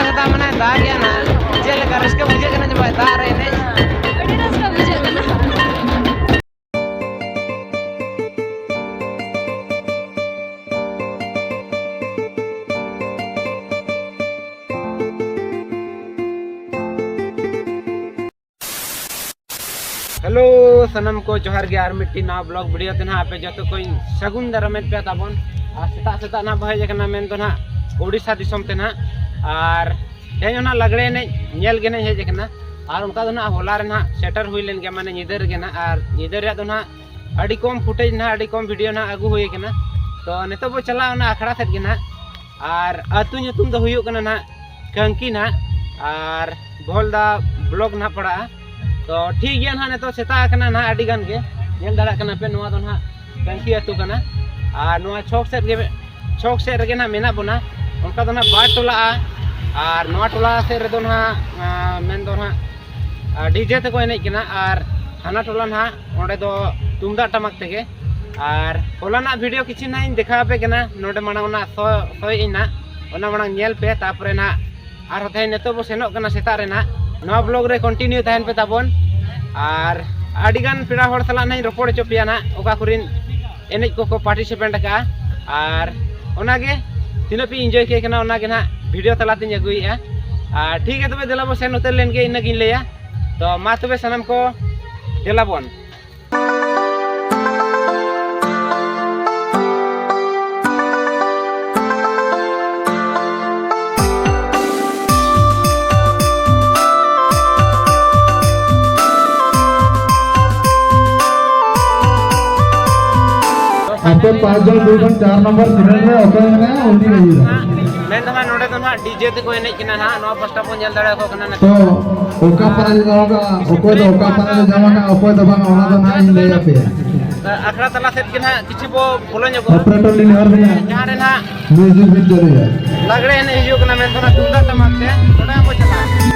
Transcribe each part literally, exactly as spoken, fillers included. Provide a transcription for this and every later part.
ᱠᱟᱛᱷᱟ ᱢᱟᱱᱮ ᱫᱟᱜ ᱜᱮᱭᱟ ᱱᱟᱦᱟᱜ᱾ ᱪᱮᱫ ᱞᱮᱠᱟ ᱨᱟᱹᱥᱠᱟᱹ ᱵᱩᱡᱷᱟᱹᱜ ᱠᱟᱱᱟ ᱡᱮ ᱵᱟᱭ ᱫᱟᱜ ᱨᱮ ᱮᱱᱮᱡ? ᱟᱹᱰᱤ ᱨᱟᱹᱥᱠᱟᱹ ᱵᱩᱡᱷᱟᱹᱜ ᱠᱟᱱᱟ᱾ Hello, ᱥᱟᱱᱟᱢ ᱠᱚ ᱡᱚᱦᱟᱨ ᱜᱮ᱾ ᱟᱨ ᱢᱤᱫᱴᱤᱡ ᱱᱟᱣᱟ vlog video ᱛᱮ ᱱᱟᱦᱟᱜ ᱟᱯᱮ ᱡᱚᱛᱚ ᱠᱚᱧ ᱥᱟᱹᱜᱩᱱ ᱫᱟᱨᱟᱢᱮᱫ ᱯᱮᱭᱟ ᱛᱟᱵᱚᱱ᱾ ᱟᱨ ᱥᱮᱛᱟᱜ ᱥᱮᱛᱟᱜ ᱱᱟᱦᱟᱜ ᱵᱚ ᱦᱮᱡ ᱟᱠᱟᱱᱟ ᱢᱮᱱ ᱫᱚ ᱱᱟᱦᱟᱜ ᱳᱰᱤᱥᱟ ᱫᱤᱥᱚᱢ ᱛᱮ ᱱᱟᱦᱟᱜ᱾ ᱟᱨ ᱛᱮᱦᱮᱧ ᱦᱚᱸ ᱱᱟᱦᱟᱜ ᱞᱟᱜᱽᱲᱮ ᱮᱱᱮᱡ ᱧᱮᱞ ᱜᱮ ᱱᱟᱦᱟᱜ ᱤᱧ ᱦᱮᱡ ᱟᱠᱟᱱᱟ᱾ ᱟᱨ ᱚᱱᱠᱟ ᱫᱚ ᱱᱟᱦᱟᱜ ᱦᱚᱞᱟ ᱨᱮ ᱱᱟᱦᱟᱜ ᱥᱮᱴᱮᱨ ᱦᱩᱭ ᱞᱮᱱ ᱜᱮᱭᱟ, ᱢᱟᱱᱮ ᱧᱤᱫᱟᱹ ᱨᱮᱜᱮ ᱱᱟᱦᱟᱜ᱾ ᱟᱨ ᱧᱤᱫᱟᱹ ᱨᱮᱭᱟᱜ ᱫᱚ ᱱᱟᱦᱟᱜ ᱟᱹᱰᱤ ᱠᱚᱢ footage ᱱᱟᱦᱟᱜ, ᱟᱹᱰᱤ ᱠᱚᱢ video ᱱᱟᱦᱟᱜ ᱟᱹᱜᱩ ᱦᱩᱭ ᱟᱠᱟᱱᱟ᱾ ᱛᱚ ᱱᱤᱛᱚᱜ ᱵᱚ ᱪᱟᱞᱟᱜᱼᱟ ᱚᱱᱟ ᱟᱠᱷᱲᱟ ᱥᱮᱫ ᱜᱮ ᱱᱟᱦᱟᱜ᱾ ᱟᱨ ᱟᱹᱛᱩ ᱧᱩᱛᱩᱢ ᱫᱚ ᱦᱩᱭᱩᱜ ᱠᱟᱱᱟ ᱱᱟᱦᱟᱜ ᱠᱟᱝᱠᱤ ᱱᱟᱦᱟᱜ, ᱟᱨ ᱵᱷᱚᱞᱫᱟ block ᱱᱟᱦᱟᱜ ᱯᱟᱲᱟᱜᱼᱟ᱾ ᱛᱚ ᱴᱷᱤᱠ ᱜᱮᱭᱟ ᱱᱟᱦᱟᱜ, ᱱᱤᱛᱚᱜ ᱥᱮᱛᱟᱜ ᱟᱠᱟᱱᱟ ᱱᱟᱦᱟᱜ, ᱟᱹᱰᱤ ᱜᱟᱱ ᱜᱮ ᱧᱮᱞ ᱫᱟᱲᱮᱭᱟᱜ ᱠᱟᱱᱟ ᱯᱮ, ᱱᱚᱣᱟ ᱫᱚ ᱱᱟᱦᱟᱜ ᱠᱟᱝᱠᱤ ᱟᱹᱛᱩ ᱠᱟᱱᱟ᱾ ᱟᱨ ᱱᱚᱣᱟ ᱪᱷᱚᱠ ᱥᱮᱫ ᱨᱮᱜᱮ, ᱪᱷᱚᱠ ᱥᱮᱫ ᱨᱮᱜᱮ ᱱᱟᱦᱟᱜ ᱢᱮᱱᱟᱜ ᱵᱚᱱᱟ᱾ ᱚᱱᱠᱟ ᱫᱚ ᱱᱟᱦᱟᱜ ᱵᱟᱨ ᱴᱚᱞᱟᱜᱼᱟ᱾ ᱟᱨ ᱱᱚᱣᱟ ᱴᱚᱞᱟ ᱥᱮᱫ ᱨᱮᱫᱚ ᱱᱟᱦᱟᱜ, ᱟᱸ, ᱢᱮᱱᱫᱚ ᱱᱟᱦᱟᱜ, ᱟᱸ, DJ ᱛᱮᱠᱚ ᱮᱱᱮᱡ ᱠᱟᱱᱟ᱾ ᱟᱨ ᱦᱟᱱᱟ ᱴᱚᱞᱟ ᱱᱟᱦᱟᱜ, ᱚᱸᱰᱮ ᱫᱚ ᱛᱩᱢᱫᱟᱜ ᱴᱟᱢᱟᱠ ᱛᱮᱜᱮ᱾ ᱟᱨ ᱦᱚᱞᱟᱱᱟᱜ video ᱠᱤᱪᱷᱩ ᱱᱟᱦᱟᱜ ᱤᱧ ᱫᱮᱠᱷᱟᱣ ᱟᱯᱮ ᱠᱟᱱᱟ, ᱱᱚᱰᱮ ᱢᱟᱲᱟᱝ ᱚᱱᱟ ᱥᱚ-, ᱥᱚᱭ ᱤᱧ ᱱᱟᱦᱟᱜ, ᱚᱱᱟ ᱢᱟᱲᱟᱝ ᱧᱮᱞ ᱯᱮ, ᱛᱟᱨᱯᱚᱨᱮ ᱱᱟᱦᱟᱜ ᱟᱨᱦᱚᱸ ᱛᱮᱦᱮᱧ ᱱᱤᱛᱚᱜ ᱵᱚ ᱥᱮᱱᱚᱜ ᱠᱟᱱᱟ ᱥᱮᱛᱟᱜ ᱨᱮ ᱱᱟᱦᱟᱜ᱾ ᱱᱚᱣᱟ vlog ᱨᱮ continue ᱛᱟᱦᱮᱱ ᱯᱮ ᱛᱟᱵᱚᱱ᱾ ᱟᱨ ᱟᱹᱰᱤᱜᱟᱱ ᱯᱮᱲᱟ ᱦᱚᱲ ᱥᱟᱞᱟᱜ ᱱᱟᱦᱟᱜ ᱤᱧ ᱨᱚᱯᱚᱲ ᱦᱚᱪᱚ ᱯᱮᱭᱟ ᱱᱟᱦᱟᱜ, ᱚᱠᱟ ᱠᱚᱨᱮᱱ ᱮᱱᱮᱡ ᱠᱚᱠᱚ participate ᱟᱠᱟᱫᱼᱟ᱾ ᱟᱨ ᱚᱱᱟᱜᱮ ᱛᱤᱱᱟᱹᱜ ᱯᱮ enjoy ᱠᱮᱫ ᱠᱟᱱᱟ, ᱚᱱᱟᱜᱮ ᱱᱟᱦᱟᱜ video ᱛᱟᱞᱟᱛᱤᱧ ᱟᱹᱜᱩᱭᱮᱫᱼᱟ᱾ ᱟᱨ ᱴᱷᱤᱠ ᱜᱮᱭᱟ, ᱛᱚᱵᱮ ᱫᱮᱞᱟ ᱵᱚ ᱥᱮᱱ ᱩᱛᱟᱹᱨ ᱞᱮᱱ ᱜᱮ, ᱤᱱᱟᱹᱜᱤᱧ ᱞᱟᱹᱭᱟ᱾ ᱛᱚ ᱢᱟ ᱛᱚᱵᱮ ᱥᱟᱱᱟᱢ ᱠᱚ ᱫᱮᱞᱟ ᱵᱚᱱ᱾ ᱟᱯᱮ ᱯᱟᱸᱪ ᱡᱚᱱ ᱫᱩ ᱡᱚᱱ ᱪᱟᱨ ᱱᱚᱢᱵᱚᱨ ᱥᱤᱨᱤᱭᱟᱞ ᱨᱮ ᱚᱠᱚᱭ ᱢᱮᱱᱟᱭᱟ, ᱩᱱᱤ ᱦᱩᱭᱩᱜᱼᱟ᱾ ᱢᱮᱱ ᱫᱚ ᱦᱟᱸᱜ ᱱᱚᱰᱮ ᱫᱚ ᱦᱟᱸᱜ DJ ᱛᱮᱠᱚ ᱮᱱᱮᱡ ᱠᱟᱱᱟ ᱦᱟᱸᱜ, ᱱᱚᱣᱟ ᱯᱟᱥᱴᱟ ᱵᱚᱱ ᱧᱮᱞ ᱫᱟᱲᱮᱭᱟᱠᱚ ᱠᱟᱱᱟ ᱱᱤᱛᱚᱜ᱾ ᱛᱚ, ᱚᱠᱟ ᱯᱟᱲᱟ ᱨᱮ ᱧᱟᱢ ᱟᱠᱟᱫᱼᱟ, ᱚᱠᱚᱭ ᱫᱚ ᱚᱠᱟ ᱯᱟᱲᱟ ᱨᱮ ᱧᱟᱢ ᱟᱠᱟᱫᱼᱟ, ᱚᱠᱚᱭ ᱫᱚ ᱵᱟᱝᱟ, ᱚᱱᱟ ᱫᱚ ᱱᱟᱦᱟᱜ ᱤᱧ ᱞᱟᱹᱭ ᱟᱯᱮᱭᱟ᱾ ᱟᱠᱷᱲᱟ ᱛᱟᱞᱟ ᱥᱮᱫ ᱜᱮ ᱱᱟᱦᱟᱜ ᱠᱤᱪᱷᱩ ᱵᱚ ᱵᱚᱞᱚ ᱧᱚᱜᱚᱜᱼᱟ᱾ Operator ᱞᱤᱧ ᱦᱚᱦᱚ ᱟᱵᱤᱱᱟ᱾ ᱡᱟᱦᱟᱸ ᱨᱮ ᱱᱟᱦᱟᱜ music ᱵᱤᱱ ᱪᱟᱹᱞᱩᱭᱟ᱾ ᱞᱟᱜᱽᱲᱮ ᱮᱱᱮᱡ ᱦᱩᱭᱩᱜ ᱠᱟᱱᱟ ᱢᱮᱱᱛᱮ ᱚᱱᱟ ᱛᱩᱢᱫᱟᱜ ᱴᱟᱢᱟᱠ ᱛᱮ ᱱᱚᱰᱮ ᱦᱚᱸ ᱵᱚ ᱪᱟᱞᱟᱜᱼᱟ᱾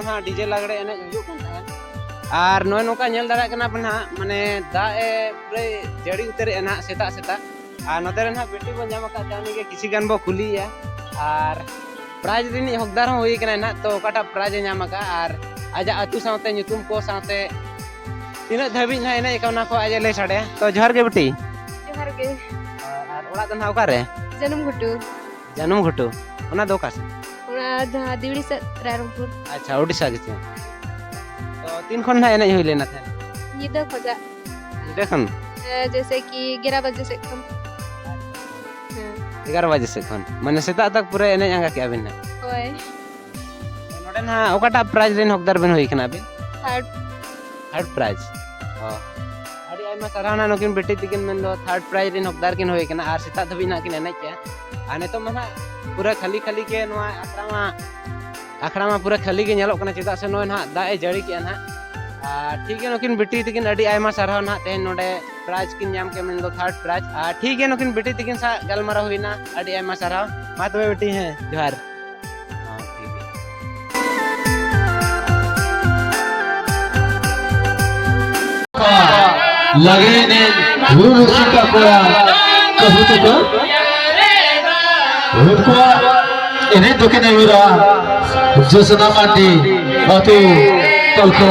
ᱱᱚᱣᱟ ᱰᱤᱡᱮ ᱞᱟᱜᱽᱲᱮ ᱮᱱᱮᱡ ᱦᱩᱭᱩᱜ ᱠᱟᱱ ᱛᱟᱦᱮᱸᱫ᱾ ᱟᱨ ᱱᱚᱜᱼᱚᱭ ᱱᱚᱝᱠᱟ ᱧᱮᱞ ᱫᱟᱲᱮᱭᱟᱜ ᱠᱟᱱᱟ ᱯᱮ ᱱᱟᱦᱟᱜ, ᱢᱟᱱᱮ ᱫᱟᱜ ᱮ ᱯᱩᱨᱟᱹᱭ ᱡᱟᱹᱲᱤ ᱩᱛᱟᱹᱨᱮᱜᱼᱟ ᱱᱟᱦᱟᱜ ᱥᱮᱛᱟᱜ ᱥᱮᱛᱟᱜ᱾ ᱟᱨ ᱱᱚᱛᱮ ᱨᱮ ᱱᱟᱦᱟᱜ ᱵᱤᱴᱤ ᱵᱚᱱ ᱧᱟᱢ ᱟᱠᱟᱫ ᱛᱟᱭᱟ, ᱩᱱᱤ ᱜᱮ ᱠᱤᱪᱷᱤ ᱜᱟᱱ ᱵᱚ ᱠᱩᱞᱤᱭᱮᱭᱟ᱾ ᱟᱨ ᱯᱨᱟᱭᱤᱡᱽ ᱨᱤᱱᱤᱡ ᱦᱚᱠᱫᱟᱨ ᱦᱚᱸ ᱦᱩᱭ ᱠᱟᱱᱟᱭ ᱱᱟᱦᱟᱜ, ᱛᱚ ᱚᱠᱟᱴᱟᱜ ᱯᱨᱟᱭᱤᱡᱽ ᱮ ᱧᱟᱢ ᱟᱠᱟᱫᱼᱟ ᱟᱨ ᱟᱡᱟᱜ ᱟᱹᱛᱩ ᱥᱟᱶᱛᱮ ᱧᱩᱛᱩᱢ ᱠᱚ ᱥᱟᱶᱛᱮ ᱛᱤᱱᱟᱹᱜ ᱫᱷᱟᱹᱵᱤᱡ ᱱᱟᱦᱟᱜ ᱮᱱᱮᱡ ᱟᱠᱟᱫ ᱚᱱᱟ ᱠᱚ ᱟᱡ ᱮ ᱞᱟᱹᱭ ᱥᱟᱰᱮᱭᱟ᱾ ᱛᱚ ᱡᱚᱦᱟᱨ ᱜᱮ ᱵᱤᱴᱤ᱾ ᱡᱚᱦᱟᱨ ᱜᱮ᱾ ᱟᱨ ᱚᱲᱟᱜ ᱫᱚ ᱱᱟᱦᱟᱜ ᱚᱠᱟᱨᱮ? ᱡᱟᱹᱱᱩᱢ ᱜᱷᱩᱴᱩ᱾ ᱡᱟᱹᱱᱩᱢ ᱜᱷᱩᱴᱩ, ᱚᱱᱟ ᱫᱚ ᱚᱠᱟ ᱥᱮᱫ? ᱚᱱᱟ ᱡᱟᱦᱟᱸ ᱫᱤᱣᱲᱤ ᱥᱮᱫ, ᱨᱟᱭᱨᱚᱝᱯᱩᱨ᱾ ᱟᱪᱪᱷᱟ, ᱳᱰᱤᱥᱟ ᱜᱮ ᱪᱮ? ᱛᱚ ᱛᱤᱱ ᱠᱷᱚᱱ ᱱᱟᱦᱟᱜ ᱮᱱᱮᱡ ᱦᱩᱭ ᱞᱮᱱᱟ ᱛᱟᱦᱮᱸ? ᱧᱤᱫᱟᱹ ᱠᱷᱚᱡᱟᱜ᱾ ᱧᱤᱫᱟᱹ ᱠᱷᱚᱱ? ᱦᱮᱸ, ᱡᱮᱭᱥᱮ ᱠᱤ ᱮᱜᱟᱨᱚ ᱵᱟᱡᱮ ᱥᱮᱫ ᱠᱷᱚᱱ᱾ ᱦᱮᱸ᱾ ᱮᱜᱟᱨᱚ ᱵᱟᱡᱮ ᱥᱮᱫ ᱠᱷᱚᱱ, ᱢᱟᱱᱮ ᱥᱮᱛᱟᱜ ᱛᱟᱠ ᱯᱩᱨᱟᱹ ᱮᱱᱮᱡ ᱟᱸᱜᱟ ᱠᱮᱜᱼᱟ ᱵᱤᱱ ᱱᱟᱦᱟᱜ? ᱦᱳᱭ᱾ ᱱᱚᱰᱮ ᱱᱟᱦᱟᱜ ᱚᱠᱟᱴᱟᱜ ᱯᱨᱟᱭᱤᱡᱽ ᱨᱮᱱ ᱦᱚᱠᱫᱟᱨ ᱵᱮᱱ ᱦᱩᱭ ᱠᱟᱱᱟ ᱟᱵᱤᱱ? ᱛᱷᱟᱨᱰ᱾ Third prize. ᱚ, ᱟᱹᱰᱤ ᱟᱭᱢᱟ ᱥᱟᱨᱦᱟᱣ ᱱᱟᱦᱟᱜ ᱱᱩᱠᱤᱱ ᱵᱤᱴᱤ ᱛᱤᱠᱤᱱ ᱢᱮᱱᱫᱚ ᱛᱷᱟᱨᱰ ᱯᱨᱟᱭᱤᱡᱽ ᱨᱮᱱ ᱦᱚᱠᱫᱟᱨ ᱠᱤᱱ ᱦᱩᱭ ᱠᱟᱱᱟ ᱟᱨ ᱥᱮᱛᱟᱜ ᱫᱷᱟᱹᱵᱤᱡ ᱱᱟᱦᱟᱜ ᱠᱤᱱ ᱮᱱᱮᱡ ᱠᱮᱜᱼᱟ᱾ ᱟᱨ ᱱᱤᱛᱚᱜ ᱢᱟ ᱱᱟᱦᱟᱜ ᱯᱩᱨᱟᱹ ᱠᱷᱟᱹᱞᱤ ᱠᱷᱟᱹᱞᱤ ᱜᱮ ᱱᱚᱣᱟ ᱟᱠᱷᱲᱟ ᱢᱟ, ᱟᱠᱷᱲᱟ ᱢᱟ ᱯᱩᱨᱟᱹ ᱠᱷᱟᱹᱞᱤ ᱜᱮ ᱧᱮᱞᱚᱜ ᱠᱟᱱᱟ, ᱪᱮᱫᱟᱜ ᱥᱮ ᱱᱚᱜᱼᱚᱭ ᱱᱟᱦᱟᱜ ᱫᱟᱜ ᱮ ᱡᱟᱹᱲᱤ ᱠᱮᱜᱼᱟ ᱱᱟᱦᱟᱜ᱾ ᱟᱨ ᱴᱷᱤᱠ ᱜᱮᱭᱟ, ᱱᱩᱠᱤᱱ ᱵᱤᱴᱤ ᱛᱤᱠᱤᱱ ᱟᱹᱰᱤ ᱟᱭᱢᱟ ᱥᱟᱨᱦᱟᱣ ᱱᱟᱦᱟᱜ ᱛᱮᱦᱮᱧ ᱱᱚᱰᱮ ᱯᱨᱟᱭᱤᱡᱽ ᱠᱤᱱ ᱧᱟᱢ ᱠᱮᱜᱼᱟ, ᱢᱮᱱᱫᱚ ᱛᱷᱟᱨᱰ ᱯᱨᱟᱭᱤᱡᱽ᱾ ᱟᱨ ᱴᱷᱤᱠ ᱜᱮᱭᱟ, ᱱᱩᱠᱤᱱ ᱵᱤᱴᱤ ᱛᱤᱠᱤᱱ ᱥᱟᱶ ᱜᱟᱞᱢᱟᱨᱟᱣ ᱦᱩᱭᱱᱟ, ᱟᱹᱰᱤ ᱟᱭᱢᱟ ᱥᱟᱨᱦᱟᱣ᱾ ᱢᱟ ᱛᱚᱵᱮ ᱵᱤᱴᱤ, ᱦᱮᱸ, ᱡᱚᱦᱟᱨ᱾ ᱞᱟᱜᱽᱲᱮ ᱮᱱᱮᱡ ᱨᱩ ᱨᱩᱥᱤᱠᱟ ᱠᱚᱲᱟ ᱠᱟᱹᱦᱩ ᱛᱟᱠᱚ, ᱩᱱᱠᱩᱣᱟᱜ ᱮᱱᱮᱡ ᱫᱚᱠᱤᱱ ᱟᱹᱭᱩᱨᱟ ᱡᱳᱥᱱᱟ ᱢᱟᱨᱰᱤ, ᱟᱹᱛᱩ ᱛᱚᱞᱠᱷᱚ᱾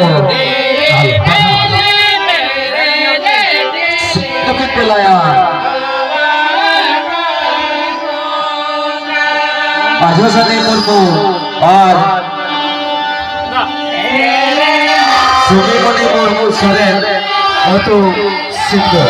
ᱫᱚᱠᱤᱱ ᱛᱮᱞᱟᱭᱟ᱾ ᱟᱡᱚᱥᱟᱱᱤ ᱢᱩᱨᱢᱩ ᱟᱨ ᱥᱩᱢᱤᱢᱚᱱᱤ ᱢᱩᱨᱢᱩ ᱥᱚᱨᱮᱱ ᱟᱹᱛᱩ ᱥᱤᱝᱜᱟᱹ᱾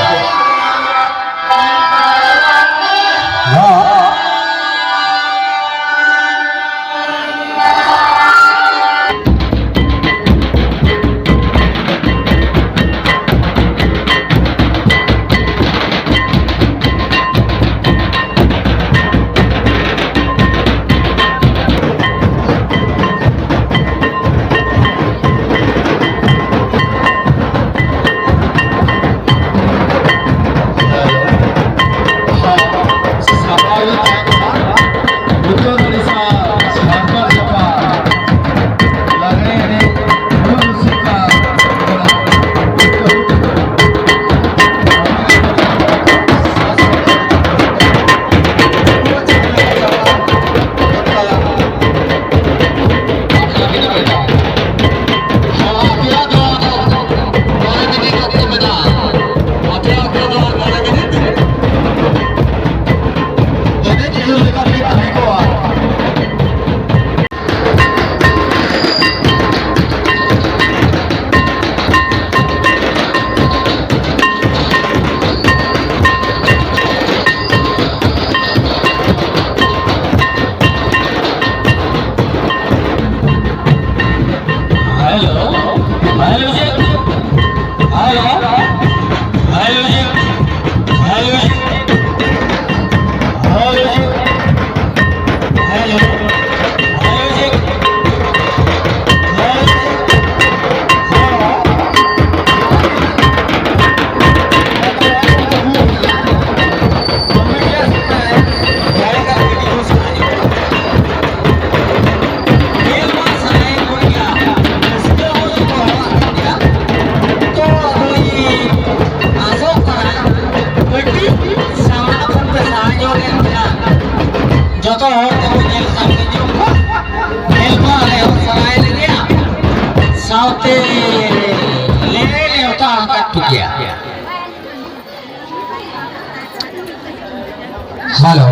ᱦᱮᱞᱳ,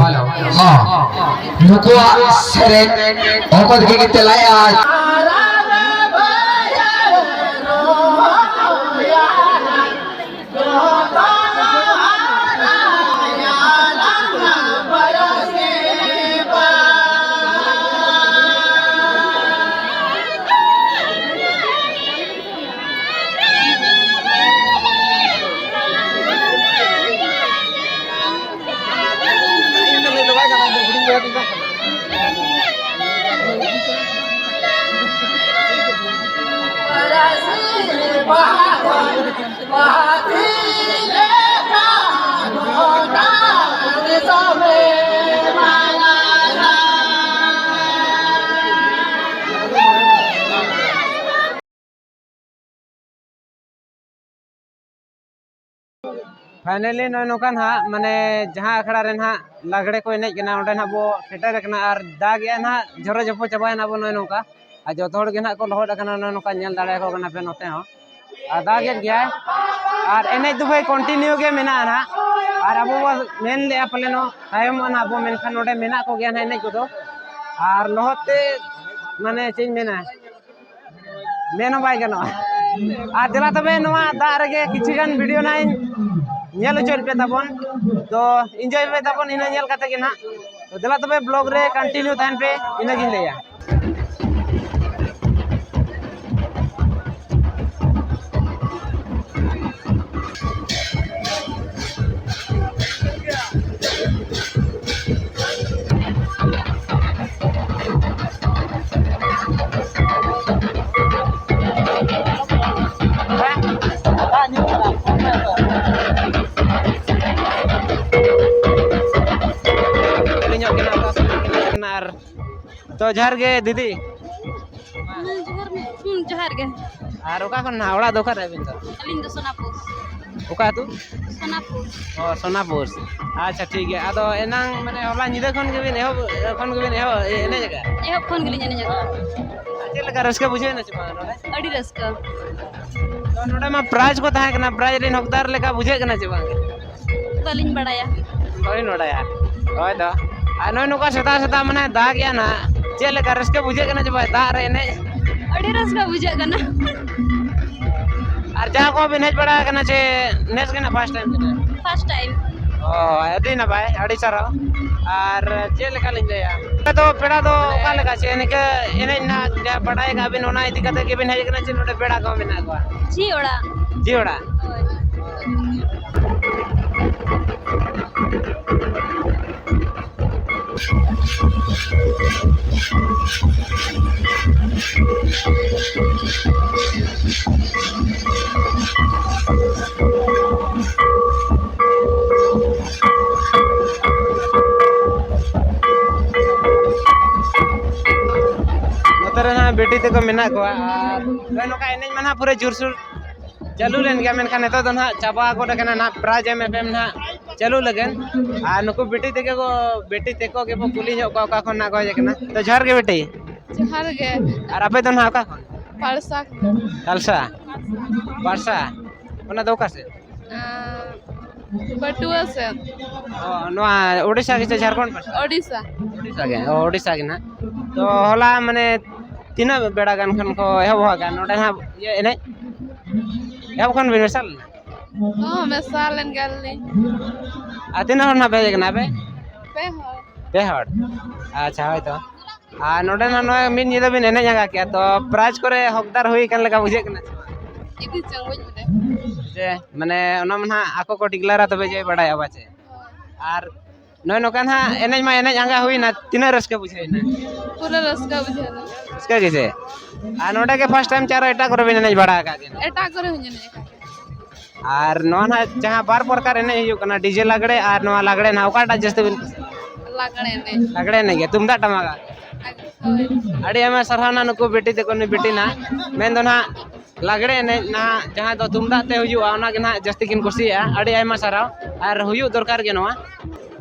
ᱦᱚᱸ, ᱱᱩᱠᱩᱣᱟᱜ ᱥᱮᱨᱮᱧ ᱚᱠᱚᱭ ᱛᱟᱹᱠᱤᱱ ᱠᱤᱱ ᱛᱮᱞᱟᱭᱟ? Finally ᱱᱚᱜᱼᱚᱭ ᱱᱚᱝᱠᱟ ᱱᱟᱦᱟᱜ, ᱢᱟᱱᱮ, ᱡᱟᱦᱟᱸ ᱟᱠᱷᱲᱟ ᱨᱮ ᱱᱟᱦᱟᱜ ᱞᱟᱜᱽᱲᱮ ᱠᱚ ᱮᱱᱮᱡ ᱠᱟᱱᱟ, ᱚᱸᱰᱮ ᱱᱟᱦᱟᱜ ᱵᱚ ᱥᱮᱴᱮᱨ ᱟᱠᱟᱱᱟ᱾ ᱟᱨ ᱫᱟᱜᱮᱜᱼᱟ ᱱᱟᱦᱟᱜ, ᱡᱷᱚᱨᱚ ᱡᱷᱚᱯᱚ ᱪᱟᱵᱟᱭᱮᱱᱟ ᱵᱚ ᱱᱚᱜᱼᱚᱭ ᱱᱚᱝᱠᱟ᱾ ᱟᱨ ᱡᱚᱛᱚ ᱦᱚᱲ ᱜᱮ ᱱᱟᱦᱟᱜ ᱠᱚ ᱞᱚᱦᱚᱫ ᱟᱠᱟᱱᱟ, ᱱᱚᱜᱼᱚᱭ ᱱᱚᱝᱠᱟ ᱧᱮᱞ ᱫᱟᱲᱮᱭᱟᱠᱚ ᱠᱟᱱᱟ ᱯᱮ ᱱᱚᱛᱮ ᱦᱚᱸ᱾ ᱟᱨ ᱫᱟᱜᱮᱫ ᱜᱮᱭᱟᱭ, ᱟᱨ ᱮᱱᱮᱡ ᱫᱚ ᱵᱷᱟᱹᱭ continue ᱜᱮ ᱢᱮᱱᱟᱜᱼᱟ ᱱᱟᱦᱟᱜ᱾ ᱟᱨ ᱟᱵᱚ ᱵᱚ ᱢᱮᱱ ᱞᱮᱜᱼᱟ ᱯᱟᱞᱮᱱᱚᱜ ᱛᱟᱭᱚᱢᱚᱜᱼᱟ ᱱᱟᱦᱟᱜ ᱵᱚ, ᱢᱮᱱᱠᱷᱟᱱ ᱱᱚᱰᱮ ᱢᱮᱱᱟᱜ ᱠᱚᱜᱮᱭᱟ ᱱᱟᱦᱟᱜ ᱮᱱᱮᱡ ᱠᱚᱫᱚ᱾ ᱟᱨ ᱞᱚᱦᱚᱫ ᱛᱮ, ᱢᱟᱱᱮ, ᱪᱮᱫ ᱤᱧ ᱢᱮᱱᱟ, ᱢᱮᱱ ᱦᱚᱸ ᱵᱟᱭ ᱜᱟᱱᱚᱜᱼᱟ᱾ ᱟᱨ ᱫᱮᱞᱟ ᱛᱚᱵᱮ, ᱱᱚᱣᱟ ᱫᱟᱜ ᱨᱮᱜᱮ ᱠᱤᱪᱷᱩ ᱜᱟᱱ video ᱱᱟᱦᱟᱜ ᱤᱧ ᱧᱮᱞ ᱦᱚᱪᱚᱭᱮᱫ ᱯᱮ ᱛᱟᱵᱚᱱ᱾ ᱛᱚ, enjoy ᱯᱮ ᱛᱟᱵᱚᱱ ᱤᱱᱟᱹ ᱧᱮᱞ ᱠᱟᱛᱮ ᱜᱮ ᱱᱟᱦᱟᱜ᱾ ᱛᱚ, ᱫᱮᱞᱟ ᱛᱚᱵᱮ, vlog ᱨᱮ continue ᱛᱟᱦᱮᱱ ᱯᱮ, ᱤᱱᱟᱹᱜᱤᱧ ᱞᱟᱹᱭᱟ᱾ ᱟᱨ ᱛᱚ, ᱡᱚᱦᱟᱨ ᱜᱮ ᱫᱤᱫᱤ᱾ ᱦᱮᱸ, ᱡᱚᱦᱟᱨ ᱜᱮ᱾ ᱦᱩᱸ, ᱡᱚᱦᱟᱨ ᱜᱮ᱾ ᱟᱨ ᱚᱠᱟ ᱠᱷᱚᱱ ᱱᱟᱦᱟᱜ? ᱚᱲᱟᱜ ᱫᱚ ᱚᱠᱟᱨᱮ ᱟᱹᱵᱤᱱ ᱫᱚ? ᱟᱹᱞᱤᱧ ᱫᱚ ᱥᱳᱱᱟᱯᱩᱨ᱾ ᱚᱠᱟ ᱟᱹᱛᱩ? ᱥᱳᱱᱟᱯᱩᱨ᱾ ᱚ, ᱥᱳᱱᱟᱯᱩᱨ᱾ ᱟᱪᱪᱷᱟ, ᱴᱷᱤᱠ ᱜᱮᱭᱟ᱾ ᱟᱫᱚ ᱮᱱᱟᱝ, ᱢᱟᱱᱮ, ᱦᱚᱞᱟ ᱧᱤᱫᱟᱹ ᱠᱷᱚᱱ ᱜᱮᱵᱤᱱ ᱮᱦᱚᱵ, ᱠᱷᱚᱱ ᱜᱮᱵᱤᱱ ᱮᱦᱚᱵ, ᱮᱱᱮᱡ ᱟᱠᱟᱫᱼᱟ? ᱮᱦᱚᱵ ᱠᱷᱚᱱ ᱜᱮᱞᱤᱧ ᱮᱱᱮᱡ ᱟᱠᱟᱫᱼᱟ᱾ ᱟᱨ ᱪᱮᱫ ᱞᱮᱠᱟ ᱨᱟᱹᱥᱠᱟᱹ ᱵᱩᱡᱷᱟᱹᱣ ᱮᱱᱟ ᱪᱮ ᱵᱟᱝ ᱱᱚᱰᱮ? ᱟᱹᱰᱤ ᱨᱟᱹᱥᱠᱟᱹ᱾ ᱛᱚ, ᱱᱚᱰᱮ ᱢᱟ prize ᱠᱚ ᱛᱟᱦᱮᱸ ᱠᱟᱱᱟ, prize ᱨᱮᱱ ᱦᱚᱠᱫᱟᱨ ᱞᱮᱠᱟ ᱵᱩᱡᱷᱟᱹᱜ ᱠᱟᱱᱟ ᱪᱮ ᱵᱟᱝ? ᱵᱟᱹᱞᱤᱧ ᱵᱟᱲᱟᱭᱟ᱾ ᱵᱟᱹᱵᱤᱱ ᱵᱟᱲᱟᱭᱟ? ᱦᱳᱭ ᱫᱚ᱾ ᱟᱨ ᱱᱚᱜᱼᱚᱭ ᱱᱚᱝᱠᱟ ᱥᱮᱛᱟᱜ ᱥᱮᱛᱟᱜ ᱢᱟᱱᱮ ᱫᱟᱜ ᱮᱜᱼᱟ ᱱᱟᱦᱟᱜ, ᱪᱮᱫ ᱞᱮᱠᱟ ᱨᱟᱹᱥᱠᱟᱹ ᱵᱩᱡᱷᱟᱹᱜ ᱠᱟᱱᱟ ᱪᱮ ᱵᱟᱝ ᱫᱟᱜ ᱨᱮ ᱮᱱᱮᱡ? ᱟᱹᱰᱤ ᱨᱟᱹᱥᱠᱟᱹ ᱵᱩᱡᱷᱟᱹᱜ ᱠᱟᱱᱟ᱾ ᱟᱨ ᱡᱟᱦᱟᱸ ᱠᱚ ᱵᱤᱱ ᱦᱮᱡ ᱵᱟᱲᱟ ᱟᱠᱟᱱᱟ ᱪᱮ ᱱᱮᱥ ᱜᱮ ᱱᱟᱜ ᱯᱷᱟᱥᱴ ᱴᱟᱭᱤᱢ ᱠᱟᱱᱟ? First time. ᱚ, ᱟᱹᱰᱤ ᱱᱟᱯᱟᱭ, ᱟᱹᱰᱤ ᱥᱟᱨᱦᱟᱣ᱾ ᱟᱨ ᱪᱮᱫ ᱞᱮᱠᱟ ᱞᱤᱧ ᱞᱟᱹᱭᱟ, ᱟᱯᱮ ᱫᱚ ᱯᱮᱲᱟ ᱫᱚ ᱚᱠᱟ ᱞᱮᱠᱟ ᱪᱮ ᱱᱤᱝᱠᱟᱹ ᱮᱱᱮᱡ ᱱᱟᱜ ᱡᱟ ᱵᱟᱰᱟᱭ ᱠᱟᱜ ᱵᱤᱱ ᱚᱱᱟ ᱤᱫᱤ ᱠᱟᱛᱮ ᱜᱮᱵᱤᱱ ᱦᱮᱡ ᱟᱠᱟᱱᱟ ᱪᱮ ᱱᱚᱰᱮ ᱯᱮᱲᱟ ᱠᱚ ᱢᱮᱱᱟᱜ ᱠᱚᱣᱟ? ᱡᱤ ᱚᱲᱟᱜ᱾ ᱡᱤ ᱚᱲᱟᱜ᱾ ᱦᱳᱭ᱾ ᱱᱚᱛᱮ ᱨᱮ ᱱᱟᱦᱟᱜ ᱵᱤᱴᱤ ᱛᱟᱠᱚ ᱢᱮᱱᱟᱜ ᱠᱚᱣᱟ ᱟᱨ ᱱᱚᱜᱼᱚᱭ ᱱᱚᱝᱠᱟ ᱮᱱᱮᱡ ᱢᱟ ᱱᱟᱦᱟᱜ ᱯᱩᱨᱟᱹ ᱡᱳᱨᱥᱳᱨ ᱪᱟᱹᱞᱩ ᱞᱮᱱ ᱜᱮᱭᱟ, ᱢᱮᱱᱠᱷᱟᱱ ᱱᱤᱛᱚᱜ ᱫᱚ ᱱᱟᱦᱟᱜ ᱪᱟᱵᱟ ᱜᱚᱫ ᱟᱠᱟᱱᱟ ᱱᱟᱦᱟᱜ ᱯᱨᱟᱭᱤᱡᱽ ᱮᱢ ᱮᱯᱮᱢ ᱱᱟᱦᱟᱜ ᱪᱟᱹᱞᱩ ᱞᱟᱹᱜᱤᱫ᱾ ᱟᱨ ᱱᱩᱠᱩ ᱵᱤᱴᱤ ᱛᱮᱜᱮ ᱠᱚ, ᱵᱤᱴᱤ ᱛᱮᱠᱚ ᱜᱮᱵᱚ ᱠᱩᱞᱤ ᱧᱚᱜ ᱠᱚᱣᱟ ᱚᱠᱟ ᱠᱷᱚᱱ ᱱᱟᱦᱟᱜ ᱠᱚ ᱦᱮᱡ ᱟᱠᱟᱱᱟ᱾ ᱛᱚ ᱡᱚᱦᱟᱨ ᱜᱮ ᱵᱤᱴᱤ᱾ ᱡᱚᱦᱟᱨ ᱜᱮ᱾ ᱟᱨ ᱟᱯᱮ ᱫᱚ ᱱᱟᱦᱟᱜ ᱚᱠᱟ ᱠᱷᱚᱱ? ᱯᱟᱲᱥᱟ ᱠᱷᱚᱱ᱾ ᱠᱟᱞᱥᱟ? ᱯᱟᱲᱥᱟ? ᱚᱱᱟ ᱫᱚ ᱚᱠᱟ ᱥᱮᱫ? ᱟᱸ, ᱯᱟᱹᱴᱩᱣᱟᱹ ᱥᱮᱫ᱾ ᱚ, ᱱᱚᱣᱟ ᱳᱰᱤᱥᱟ ᱜᱮ ᱥᱮ ᱡᱷᱟᱲᱠᱷᱚᱸᱰ ᱯᱟᱥᱴᱟ? ᱳᱰᱤᱥᱟ᱾ ᱳᱰᱤᱥᱟ ᱜᱮ, ᱚ, ᱳᱰᱤᱥᱟ ᱜᱮ ᱱᱟᱦᱟᱜ᱾ ᱛᱚ ᱦᱚᱞᱟ ᱢᱟᱱᱮ ᱛᱤᱱᱟᱹᱜ ᱵᱮᱲᱟ ᱜᱟᱱ ᱠᱷᱚᱱ ᱠᱚ ᱮᱦᱚᱵ ᱟᱠᱟᱫ ᱱᱚᱰᱮ ᱱᱟᱦᱟᱜ ᱤᱭᱟᱹ ᱮᱱᱮᱡ? ᱮᱦᱚᱵ ᱠᱷᱚᱱ ᱵᱤᱱ ᱢᱮᱥᱟ ᱞᱮᱱᱟ? ᱦᱚᱸ, ᱢᱮᱥᱟ ᱞᱮᱱ ᱜᱮᱭᱟᱞᱤᱧ᱾ ᱟᱨ ᱛᱤᱱᱟᱹᱜ ᱦᱚᱲ ᱱᱟᱦᱟᱜ ᱯᱮ ᱦᱮᱡ ᱟᱠᱟᱱᱟ ᱟᱯᱮ? ᱯᱮ ᱦᱚᱲ᱾ ᱯᱮ ᱦᱚᱲ? ᱟᱪᱪᱷᱟ, ᱦᱳᱭ ᱛᱚ᱾ ᱟᱨ ᱱᱚᱰᱮ ᱱᱟᱦᱟᱜ ᱱᱚᱜᱼᱚᱭ ᱢᱤᱫ ᱧᱤᱫᱟᱹ ᱵᱤᱱ ᱮᱱᱮᱡ ᱟᱸᱜᱟ ᱠᱮᱜᱼᱟ, ᱛᱚ ᱯᱨᱟᱭᱤᱡᱽ ᱠᱚᱨᱮ ᱦᱚᱠᱫᱟᱨ ᱦᱩᱭ ᱟᱠᱟᱱ ᱞᱮᱠᱟ ᱵᱩᱡᱷᱟᱹᱜ ᱠᱟᱱᱟ ᱪᱮ ᱵᱟᱝ? ᱤᱫᱤ ᱪᱚᱝ ᱵᱟᱹᱧ ᱵᱟᱰᱟᱭᱟ᱾ ᱡᱮ, ᱢᱟᱱᱮ ᱚᱱᱟ ᱢᱟ ᱱᱟᱦᱟᱜ ᱟᱠᱚ ᱠᱚ ᱰᱤᱠᱞᱟᱨᱟ ᱛᱚᱵᱮ ᱡᱮ ᱵᱟᱰᱟᱭᱚᱜᱼᱟ ᱵᱟᱪᱮ? ᱟᱨ ᱱᱚᱜᱼᱚᱭ ᱱᱚᱝᱠᱟ ᱱᱟᱦᱟᱜ ᱮᱱᱮᱡ ᱢᱟ ᱮᱱᱮᱡ ᱟᱸᱜᱟ ᱦᱩᱭᱱᱟ, ᱛᱤᱱᱟᱹᱜ ᱨᱟᱹᱥᱠᱟᱹ ᱵᱩᱡᱷᱟᱹᱣ ᱮᱱᱟ? ᱯᱩᱨᱟᱹ ᱨᱟᱹᱥᱠᱟᱹ ᱵᱩᱡᱷᱟᱹᱣ ᱮᱱᱟ᱾ ᱨᱟᱹᱥᱠᱟᱹ ᱜᱮ ᱪᱮ? ᱟᱨ ᱱᱚᱰᱮ ᱜᱮ ᱯᱷᱟᱥᱴ ᱴᱟᱭᱤᱢ ᱪᱮ ᱟᱨᱚ ᱮᱴᱟᱜ ᱠᱚᱨᱮ ᱵᱤᱱ ᱮᱱᱮᱡ ᱵᱟᱲᱟ ᱟᱠᱟᱫ ᱜᱮᱭᱟ? ᱮᱴᱟᱜ ᱠᱚᱨᱮ ᱦᱚᱸᱧ ᱮᱱᱮᱡ ᱟᱠᱟᱫ ᱜᱮᱭᱟ᱾ ᱟᱨ ᱱᱚᱣᱟ ᱱᱟᱦᱟᱜ ᱡᱟᱦᱟᱸ ᱵᱟᱨ ᱯᱨᱚᱠᱟᱨ ᱮᱱᱮᱡ ᱦᱩᱭᱩᱜ ᱠᱟᱱᱟ, ᱰᱤᱡᱮ ᱞᱟᱜᱽᱲᱮ ᱟᱨ ᱱᱚᱣᱟ ᱞᱟᱜᱽᱲᱮ ᱱᱟᱦᱟᱜ, ᱚᱠᱟᱴᱟᱜ ᱡᱟᱹᱥᱛᱤ ᱵᱤᱱ ᱠᱩᱥᱤᱭᱟᱜᱼᱟ? ᱞᱟᱜᱽᱲᱮ ᱮᱱᱮᱡ᱾ ᱞᱟᱜᱽᱲᱮ ᱮᱱᱮᱡ ᱜᱮ, ᱛᱩᱢᱫᱟᱜ ᱴᱟᱢᱟᱠ ᱟᱜ? ᱦᱳᱭ᱾ ᱟᱹᱰᱤ ᱟᱭᱢᱟ ᱥᱟᱨᱦᱟᱣ ᱱᱟᱦᱟᱜ ᱱᱩᱠᱩ ᱵᱤᱴᱤ ᱛᱟᱠᱚ, ᱱᱩᱭ ᱵᱤᱴᱤ ᱱᱟᱦᱟᱜ᱾ ᱢᱮᱱᱫᱚ ᱱᱟᱦᱟᱜ ᱞᱟᱜᱽᱲᱮ ᱮᱱᱮᱡ ᱱᱟᱦᱟᱜ ᱡᱟᱦᱟᱸ ᱫᱚ ᱛᱩᱢᱫᱟᱜ ᱛᱮ ᱦᱩᱭᱩᱜᱼᱟ, ᱚᱱᱟ ᱜᱮ ᱱᱟᱦᱟᱜ ᱡᱟᱹᱥᱛᱤ ᱠᱤᱱ ᱠᱩᱥᱤᱭᱟᱜᱼᱟ᱾ ᱟᱹᱰᱤ ᱟᱭᱢᱟ ᱥᱟᱨᱦᱟᱣ, ᱟᱨ ᱦᱩᱭᱩᱜ ᱫᱚᱨᱠᱟᱨ ᱜᱮ ᱱᱚᱣᱟ᱾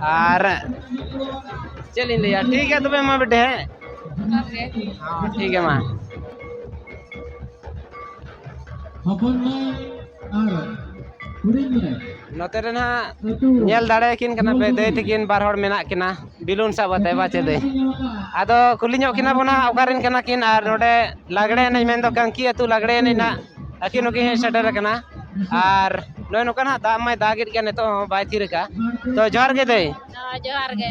ᱟᱨ ᱪᱮᱫ ᱞᱤᱧ ᱞᱟᱹᱭᱟ, ᱴᱷᱤᱠ ᱜᱮᱭᱟ ᱛᱚᱵᱮ ᱢᱟ ᱵᱤᱴᱤ, ᱦᱮᱸ? ᱡᱚᱦᱟᱨ ᱜᱮ᱾ ᱦᱚᱸ, ᱴᱷᱤᱠ ᱜᱮᱭᱟ ᱢᱟ᱾ ᱦᱚᱯᱚᱱ ᱢᱟᱹᱭ ᱟᱨ ᱦᱩᱰᱤᱧ ᱢᱟᱹᱭ᱾ ᱱᱚᱛᱮ ᱨᱮ ᱱᱟᱦᱟᱜ ᱧᱮᱞ ᱫᱟᱲᱮᱭᱟᱠᱤᱱ ᱠᱟᱱᱟ ᱯᱮ, ᱫᱟᱹᱭ ᱛᱟᱹᱠᱤᱱ ᱵᱟᱨ ᱦᱚᱲ ᱢᱮᱱᱟᱜ ᱠᱤᱱᱟ ᱵᱤᱞᱩᱱ ᱥᱟᱵ ᱠᱟᱛᱮ, ᱵᱟ ᱪᱮ ᱫᱟᱹᱭ? ᱟᱫᱚ ᱠᱩᱞᱤ ᱧᱚᱜ ᱠᱤᱱᱟ ᱵᱚᱱᱟ ᱚᱠᱟᱨᱮᱱ ᱠᱟᱱᱟ ᱠᱤᱱ, ᱟᱨ ᱱᱚᱰᱮ ᱞᱟᱜᱽᱲᱮ ᱮᱱᱮᱡ ᱢᱮᱱᱫᱚ ᱠᱟᱝᱠᱤ ᱟᱹᱛᱩ ᱞᱟᱜᱽᱲᱮ ᱮᱱᱮᱡ ᱱᱟᱦᱟᱜ ᱟᱹᱠᱤᱱ ᱦᱚᱸᱠᱤᱱ ᱦᱮᱡ ᱥᱮᱴᱮᱨ ᱟᱠᱟᱱᱟ᱾ ᱟᱨ ᱱᱚᱜᱼᱚᱭ ᱱᱚᱝᱠᱟ ᱱᱟᱦᱟᱜ ᱫᱟᱜ ᱢᱟᱭ ᱫᱟᱜᱮᱫ ᱜᱮᱭᱟ, ᱱᱤᱛᱚᱜ ᱦᱚᱸ ᱵᱟᱭ ᱛᱷᱤᱨ ᱟᱠᱟᱫᱼᱟ᱾ ᱛᱚ ᱡᱚᱦᱟᱨ ᱜᱮ ᱫᱟᱹᱭ᱾ ᱦᱚᱸ, ᱡᱚᱦᱟᱨ ᱜᱮ᱾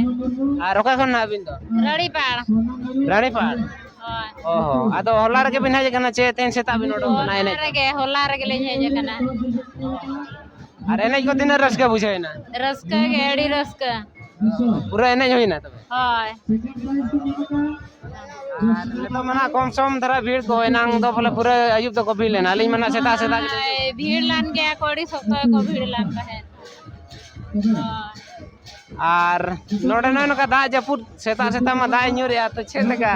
ᱟᱨ ᱚᱠᱟ ᱠᱷᱚᱱ ᱱᱟᱦᱟᱜ ᱟᱹᱵᱤᱱ ᱫᱚ? ᱨᱟᱲᱤᱯᱟᱲ᱾ ᱨᱟᱲᱤᱯᱟᱲ? ᱦᱳᱭ᱾ ᱚ ᱦᱚᱸ, ᱟᱫᱚ ᱦᱚᱞᱟ ᱨᱮᱜᱮ ᱵᱤᱱ ᱦᱮᱡ ᱟᱠᱟᱱᱟ ᱪᱮ ᱛᱮᱦᱮᱧ ᱥᱮᱛᱟᱜ ᱵᱤᱱ ᱩᱰᱩᱠ ᱟᱠᱟᱱᱟ ᱦᱚᱞᱟ ᱮᱱᱮᱡ? ᱨᱮᱜᱮ, ᱦᱚᱞᱟ ᱨᱮᱜᱮ ᱞᱤᱧ ᱦᱮᱡ ᱟᱠᱟᱱᱟ᱾ ᱟᱨ ᱮᱱᱮᱡ ᱠᱚ ᱛᱤᱱᱟᱹᱜ ᱨᱟᱹᱥᱠᱟᱹ ᱵᱩᱡᱷᱟᱹᱣ ᱮᱱᱟ? ᱨᱟᱹᱥᱠᱟᱹ ᱜᱮ, ᱟᱹᱰᱤ ᱨᱟᱹᱥᱠᱟᱹ᱾ ᱯᱩᱨᱟᱹ ᱮᱱᱮᱡ ᱦᱩᱭᱱᱟ ᱛᱚᱵᱮ? ᱦᱳᱭ᱾ ᱟᱨ ᱱᱤᱛᱚᱜ ᱢᱟ ᱱᱟᱦᱟᱜ ᱠᱚᱢ ᱥᱚᱢ ᱫᱷᱟᱨᱟ ᱵᱷᱤᱲ ᱠᱚ, ᱮᱱᱟᱝ ᱫᱚ ᱵᱚᱞᱮ ᱯᱩᱨᱟᱹ ᱟᱹᱭᱩᱵ ᱫᱚᱠᱚ ᱵᱷᱤᱲ ᱞᱮᱱᱟ, ᱟᱹᱞᱤᱧ ᱢᱟ ᱱᱟᱦᱟᱜ ᱥᱮᱛᱟᱜ ᱥᱮᱛᱟᱜ ᱜᱮᱞᱤᱧ ᱦᱳᱭ, ᱵᱷᱤᱲ ᱞᱮᱱ ᱜᱮᱭᱟ ᱠᱚ, ᱟᱹᱰᱤ ᱥᱚᱠᱛᱚ ᱜᱮᱠᱚ ᱵᱷᱤᱲ ᱞᱮᱱ ᱛᱟᱦᱮᱸᱫ᱾ ᱦᱳᱭ᱾ ᱟᱨ ᱱᱚᱰᱮ ᱱᱚᱜᱼᱚᱭ ᱱᱚᱝᱠᱟ ᱫᱟᱜ ᱡᱟᱹᱯᱩᱫ, ᱥᱮᱛᱟᱜ ᱥᱮᱛᱟᱜ ᱢᱟ ᱫᱟᱜ ᱮ ᱧᱩᱨᱮᱜᱼᱟ, ᱛᱚ ᱪᱮᱫ ᱞᱮᱠᱟ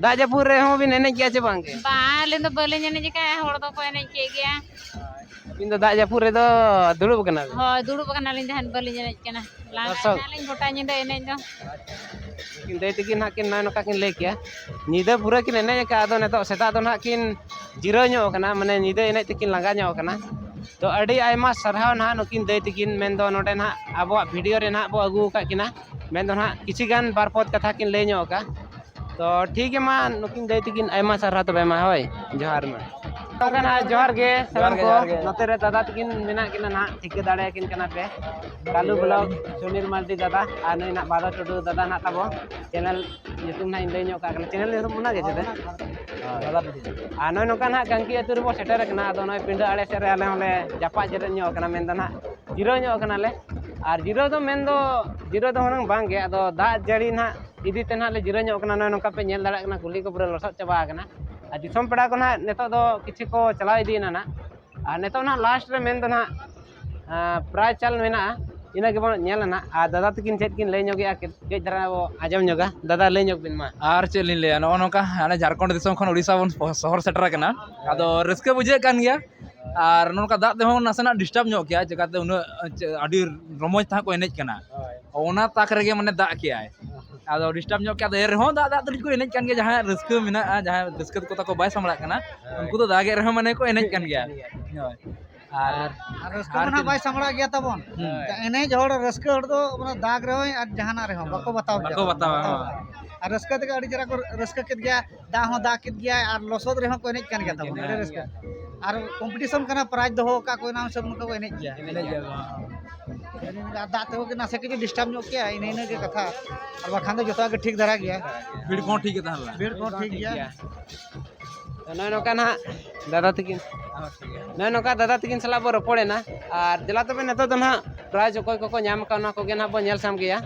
ᱫᱟᱜ ᱡᱟᱹᱯᱩᱫ ᱨᱮᱦᱚᱸ ᱵᱤᱱ ᱮᱱᱮᱡ ᱜᱮᱭᱟ ᱪᱮ ᱵᱟᱝ ᱜᱮ? ᱵᱟᱝ, ᱟᱹᱞᱤᱧ ᱫᱚ ᱵᱟᱹᱞᱤᱧ ᱮᱱᱮᱡ ᱟᱠᱟᱫᱼᱟ, ᱦᱚᱲ ᱫᱚᱠᱚ ᱮᱱᱮᱡ ᱠᱮᱫ ᱜᱮᱭᱟ᱾ ᱟᱹᱵᱤᱱ ᱫᱚ ᱫᱟᱜ ᱡᱟᱹᱯᱩᱫ ᱨᱮᱫᱚ ᱫᱩᱲᱩᱵ ᱟᱠᱟᱱᱟ ᱵᱤᱱ? ᱦᱳᱭ, ᱫᱩᱲᱩᱵ ᱟᱠᱟᱱᱟᱞᱤᱧ ᱛᱟᱦᱮᱸᱫ, ᱵᱟᱹᱞᱤᱧ ᱮᱱᱮᱡ ᱠᱟᱱᱟ᱾ ᱞᱟᱸᱜᱟ ᱫᱚᱨᱥᱚᱠ᱾ ᱮᱱᱟᱞᱤᱧ ᱜᱚᱴᱟ ᱧᱤᱫᱟᱹ ᱮᱱᱮᱡ ᱫᱚ᱾ ᱩᱱᱠᱤᱱ ᱫᱟᱹᱭ ᱛᱟᱹᱠᱤᱱ ᱦᱟᱸᱜ ᱠᱤᱱ ᱱᱚᱜᱼᱚᱭ ᱱᱚᱝᱠᱟ ᱠᱤᱱ ᱞᱟᱹᱭ ᱠᱮᱜᱼᱟ, ᱧᱤᱫᱟᱹ ᱯᱩᱨᱟᱹ ᱠᱤᱱ ᱮᱱᱮᱡ ᱟᱠᱟᱫᱼᱟ, ᱟᱫᱚ ᱱᱤᱛᱚᱜ ᱥᱮᱛᱟᱜ ᱫᱚ ᱱᱟᱦᱟᱜ ᱠᱤᱱ ᱡᱤᱨᱟᱹᱣ ᱧᱚᱜ ᱟᱠᱟᱱᱟ, ᱢᱟᱱᱮ ᱧᱤᱫᱟᱹ ᱮᱱᱮᱡ ᱛᱮᱠᱤᱱ ᱞᱟᱸᱜᱟ ᱧᱚᱜ ᱟᱠᱟᱱᱟ᱾ ᱛᱚ ᱟᱹᱰᱤ ᱟᱭᱢᱟ ᱥᱟᱨᱦᱟᱣ ᱱᱟᱦᱟᱜ ᱱᱩᱠᱤᱱ ᱫᱟᱹᱭ ᱛᱟᱹᱠᱤᱱ, ᱢᱮᱱᱫᱚ ᱱᱚᱰᱮ ᱱᱟᱦᱟᱜ ᱟᱵᱚᱣᱟᱜ ᱵᱷᱤᱰᱤᱭᱳ ᱨᱮ ᱱᱟᱦᱟᱜ ᱵᱚ ᱟᱹᱜᱩ ᱟᱠᱟᱫ ᱠᱤᱱᱟ᱾ ᱢᱮᱱᱫᱚ ᱱᱟᱦᱟᱜ ᱠᱤᱪᱷᱤ ᱜᱟᱱ ᱵᱟᱨ ᱯᱚᱫ ᱠᱟᱛᱷᱟ ᱠᱤᱱ ᱞᱟᱹᱭ ᱧᱚᱜ ᱟᱠᱟᱫᱼᱟ᱾ ᱛᱚ ᱴᱷᱤᱠ ᱜᱮ ᱢᱟ, ᱱᱩᱠᱤᱱ ᱫᱟᱹᱭ ᱛᱟᱹᱠᱤᱱ ᱟᱭᱢᱟ ᱥᱟᱨᱦᱟᱣ ᱛᱚᱵᱮ ᱢᱟ, ᱦᱳᱭ, ᱡᱚᱦᱟᱨ ᱢᱟ᱾ ᱜᱚᱝᱠᱮ ᱱᱟᱦᱟᱜ ᱡᱚᱦᱟᱨ ᱜᱮ ᱡᱚᱦᱟᱨ ᱥᱟᱱᱟᱢ ᱜᱮ, ᱠᱚ᱾ ᱡᱚᱦᱟᱨ ᱜᱮ᱾ ᱱᱚᱛᱮ ᱨᱮ ᱫᱟᱫᱟ ᱛᱟᱹᱠᱤᱱ ᱢᱮᱱᱟᱜ ᱠᱤᱱᱟ ᱱᱟᱦᱟᱜ, ᱴᱷᱤᱠᱟᱹ ᱫᱟᱲᱮᱭᱟᱠᱤᱱ ᱠᱟᱱᱟ ᱯᱮ, ᱠᱟᱞᱩ ᱵᱞᱚᱜ, ᱥᱩᱱᱤᱞ ᱢᱟᱨᱰᱤ ᱫᱟᱫᱟ ᱟᱨ ᱱᱩᱭ ᱱᱟᱦᱟᱜ ᱵᱟᱫᱚ ᱴᱩᱰᱩ ᱫᱟᱫᱟ ᱱᱟᱦᱟᱜ ᱛᱟᱵᱚ᱾ ᱪᱮᱱᱮᱞ ᱧᱩᱛᱩᱢ ᱱᱟᱦᱟᱜ ᱤᱧ ᱞᱟᱹᱭ ᱧᱚᱜ ᱠᱟᱜ ᱠᱟᱱᱟ, ᱪᱮᱱᱮᱞ ᱧᱩᱛᱩᱢ ᱚᱱᱟ ᱜᱮ ᱪᱮᱫ? ᱦᱳᱭ᱾ ᱟᱨ ᱱᱚᱜᱼᱚᱭ ᱱᱚᱝᱠᱟ ᱱᱟᱦᱟᱜ ᱠᱟᱝᱠᱤ ᱟᱹᱛᱩ ᱨᱮᱵᱚ ᱥᱮᱴᱮᱨ ᱟᱠᱟᱱᱟ᱾ ᱟᱫᱚ ᱱᱚᱜᱼᱚᱭ ᱯᱤᱸᱰᱟᱹ ᱟᱲᱮ ᱥᱮᱫ ᱨᱮ ᱟᱞᱮ ᱦᱚᱸᱞᱮ ᱡᱟᱯᱟᱜ ᱡᱮᱨᱮᱫ ᱧᱚᱜ ᱟᱠᱟᱱᱟ, ᱢᱮᱱᱫᱚ ᱱᱟᱦᱟᱜ ᱡᱤᱨᱟᱹᱣ ᱧᱚᱜ ᱟᱠᱟᱱᱟᱞᱮ᱾ ᱟᱨ ᱡᱤᱨᱟᱹᱣ ᱫᱚ ᱢᱮᱱᱫᱚ ᱡᱤᱨᱟᱹᱣ ᱫᱚ ᱦᱩᱱᱟᱹᱝ ᱵᱟᱝ ᱜᱮ, ᱟᱫᱚ ᱫᱟᱜ ᱡᱟᱹᱲᱤ ᱱᱟᱦᱟᱜ ᱤᱫᱤ ᱛᱮ ᱱᱟᱦᱟᱜ ᱞᱮ ᱡᱤᱨᱟᱹᱣ ᱧᱚᱜ ᱟᱠᱟᱱᱟ᱾ ᱱᱚᱜᱼᱚᱭ ᱱᱚᱝᱠᱟ ᱯᱮ ᱧᱮᱞ ᱫᱟᱲᱮᱭᱟᱜ ᱠᱟᱱᱟ, ᱠᱩᱞᱦᱤ ᱠᱚ ᱯᱩᱨᱟᱹ ᱞᱚᱥᱚᱫ ᱪᱟᱵᱟ ᱟᱠᱟᱱᱟ᱾ ᱟᱨ ᱫᱤᱥᱚᱢ ᱯᱮᱲᱟ ᱠᱚ ᱱᱟᱦᱟᱜ ᱱᱤᱛᱚᱜ ᱫᱚ ᱠᱤᱪᱷᱩ ᱠᱚ ᱪᱟᱞᱟᱣ ᱤᱫᱤᱭᱮᱱᱟ ᱱᱟᱦᱟᱜ᱾ ᱟᱨ ᱱᱤᱛᱚᱜ ᱱᱟᱦᱟᱜ ᱞᱟᱥᱴ ᱨᱮ ᱢᱮᱱᱫᱚ ᱱᱟᱦᱟᱜ, ᱟᱸ, ᱯᱨᱟᱭ ᱪᱟᱞ ᱢᱮᱱᱟᱜᱼᱟ, ᱤᱱᱟᱹ ᱜᱮᱵᱚᱱ ᱧᱮᱞᱟ ᱱᱟᱦᱟᱜ᱾ ᱟᱨ ᱫᱟᱫᱟ ᱛᱟᱹᱠᱤᱱ ᱪᱮᱫ ᱠᱤᱱ ᱞᱟᱹᱭ ᱧᱚᱜᱮᱜᱼᱟ, ᱠᱟᱹᱡ ᱫᱷᱟᱨᱟ ᱵᱚ ᱟᱸᱡᱚᱢ ᱧᱚᱜᱟ᱾ ᱫᱟᱫᱟ, ᱞᱟᱹᱭ ᱧᱚᱜ ᱵᱤᱱ ᱢᱟ᱾ ᱟᱨ ᱪᱮᱫ ᱞᱤᱧ ᱞᱟᱹᱭᱟ, ᱱᱚᱜᱼᱚ ᱱᱚᱝᱠᱟ ᱦᱟᱱᱮ ᱡᱷᱟᱲᱠᱷᱚᱸᱰ ᱫᱤᱥᱚᱢ ᱠᱷᱚᱱ ᱩᱲᱤᱥᱥᱟ ᱵᱚᱱ ᱥᱚᱦᱚᱨ ᱥᱮᱴᱮᱨ ᱟᱠᱟᱱᱟ᱾ ᱟᱫᱚ ᱨᱟᱹᱥᱠᱟᱹ ᱵᱩᱡᱷᱟᱹᱜ ᱠᱟᱱ ᱜᱮᱭᱟ᱾ ᱟᱨ ᱱᱚᱝᱠᱟ ᱫᱟᱜ ᱛᱮᱦᱚᱸ ᱱᱟᱥᱮᱱᱟᱜ ᱰᱤᱥᱴᱟᱵᱽ ᱧᱚᱜ ᱠᱮᱜᱼᱟ, ᱪᱤᱠᱟᱹᱛᱮ ᱩᱱᱟᱹᱜ ᱟᱹᱰᱤ ᱨᱚᱢᱚᱡᱽ ᱛᱮᱦᱟᱸᱜ ᱠᱚ ᱮᱱᱮᱡ ᱠᱟᱱᱟ᱾ ᱦᱳᱭ᱾ ᱚᱱᱟ ᱛᱟᱠ ᱨᱮᱜᱮ ᱢᱟᱱᱮ ᱫᱟᱜ ᱠᱮᱜᱼᱟᱭ᱾ ᱟᱫᱚ ᱰᱤᱥᱴᱟᱵᱽ ᱧᱚᱜ ᱠᱮᱜᱼᱟ, ᱟᱫᱚ ᱮᱱ ᱨᱮᱦᱚᱸ ᱫᱟᱜ ᱫᱟᱜ ᱛᱮ ᱠᱚ ᱮᱱᱮᱡ ᱠᱟᱱ ᱜᱮᱭᱟ᱾ ᱡᱟᱦᱟᱸᱭᱟᱜ ᱨᱟᱹᱥᱠᱟᱹ ᱢᱮᱱᱟᱜᱼᱟ, ᱡᱟᱦᱟᱸᱭ ᱨᱟᱹᱥᱠᱟᱹ ᱛᱟᱠᱚ ᱵᱟᱭ ᱥᱟᱢᱵᱲᱟᱜ ᱠᱟᱱᱟ, ᱦᱳᱭ᱾ ᱩᱱᱠᱩ ᱫᱚ ᱫᱟᱜᱮᱫ ᱨᱮᱦᱚᱸ ᱢᱟᱱᱮ ᱠᱚ ᱮᱱᱮᱡ ᱠᱟᱱ ᱜᱮᱭᱟ᱾ ᱦᱳᱭ᱾ ᱟᱨ ᱟᱨ ᱨᱟᱹᱥᱠᱟᱹ ᱢᱟ ᱱᱟᱦᱟᱜ ᱵᱟᱭ ᱥᱟᱢᱵᱲᱟᱜ ᱜᱮᱭᱟ ᱛᱟᱵᱚᱱ᱾ ᱦᱳᱭ᱾ ᱮᱱᱮᱡ ᱦᱚᱲ ᱨᱟᱹᱥᱠᱟᱹ ᱦᱚᱲ ᱫᱚ ᱚᱱᱟ ᱫᱟᱜᱽ ᱨᱮᱦᱚᱸᱭ ᱟᱨ ᱡᱟᱦᱟᱱᱟᱜ ᱨᱮᱦᱚᱸ ᱵᱟᱠᱚ ᱵᱟᱛᱟᱣ ᱜᱮᱭᱟ᱾ ᱵᱟᱠᱚ ᱵᱟᱛᱟᱣᱟ, ᱦᱳᱭ᱾ ᱟᱨ ᱨᱟᱹᱥᱠᱟᱹ ᱛᱮᱜᱮ ᱟᱹᱰᱤ ᱪᱮᱦᱨᱟ ᱠᱚ ᱨᱟᱹᱥᱠᱟᱹ ᱠᱮᱫ ᱜᱮᱭᱟ, ᱫᱟᱜ ᱦᱚᱸ ᱫᱟᱜ ᱠᱮᱫ ᱜᱮᱭᱟᱭ ᱟᱨ ᱞᱚᱥᱚᱫ ᱨᱮᱦᱚᱸ ᱠᱚ ᱮᱱᱮᱡ ᱠᱟᱱ ᱜᱮᱭᱟ ᱛᱟᱵᱚᱱ, ᱟᱹᱰᱤ ᱨᱟᱹᱥᱠᱟᱹ᱾ ᱟᱨ ᱠᱚᱢᱯᱤᱴᱤᱥᱚᱱ ᱠᱟᱱᱟ, ᱯᱨᱟᱭᱤᱡᱽ ᱫᱚᱦᱚ ᱟᱠᱟᱫ ᱠᱚ, ᱚᱱᱟ ᱦᱤᱥᱟᱹᱵ ᱱᱚᱝᱠᱟ ᱠᱚ ᱮᱱᱮᱡ ᱜᱮᱭᱟ᱾ ᱮᱱᱮᱡ ᱜᱮᱭᱟ ᱠᱚ᱾ ᱟᱨ ᱫᱟᱜ ᱛᱮᱦᱚᱸ ᱜᱮ ᱱᱟᱥᱮ ᱠᱟᱹᱡ ᱰᱤᱥᱴᱟᱵᱽ ᱧᱚᱜ ᱠᱮᱜᱼᱟ, ᱤᱱᱟᱹ ᱤᱱᱟᱹ ᱜᱮ ᱠᱟᱛᱷᱟ, ᱟᱨ ᱵᱟᱠᱷᱟᱱ ᱫᱚ ᱡᱚᱛᱚᱣᱟᱜ ᱜᱮ ᱴᱷᱤᱠ ᱫᱷᱟᱨᱟ ᱜᱮᱭᱟ᱾ ᱵᱷᱤᱲ ᱠᱚᱦᱚᱸ ᱴᱷᱤᱠ ᱜᱮ ᱛᱟᱦᱮᱸ ᱞᱮᱱᱟ᱾ ᱵᱷᱤᱲ ᱠᱚᱦᱚᱸ ᱴᱷᱤᱠ ᱜᱮᱭᱟ᱾ ᱛᱚ ᱱᱚᱜᱼᱚᱭ ᱱᱚᱝᱠᱟ ᱱᱟᱦᱟᱜ ᱫᱟᱫᱟ ᱛᱟᱹᱠᱤᱱ, ᱦᱚᱸ, ᱴᱷᱤᱠ ᱜᱮᱭᱟ᱾ ᱱᱚᱜᱼᱚᱭ ᱱᱚᱝᱠᱟ ᱫᱟᱫᱟ ᱛᱟᱹᱠᱤᱱ ᱥᱟᱞᱟᱜ ᱵᱚ ᱨᱚᱯᱚᱲᱮᱱᱟ᱾ ᱟᱨ ᱫᱮᱞᱟ ᱛᱚᱵᱮ ᱱᱤᱛᱚᱜ ᱫᱚ ᱱᱟᱦᱟᱜ ᱯᱨᱟᱭᱤᱡᱽ ᱚᱠᱚᱭ ᱠᱚᱠᱚ ᱧᱟᱢ ᱟᱠᱟᱫ, ᱚᱱᱟ ᱠᱚᱜᱮ ᱱᱟᱦᱟᱜ ᱵᱚ ᱧᱮᱞ ᱥᱟᱢᱜᱮᱭᱟ᱾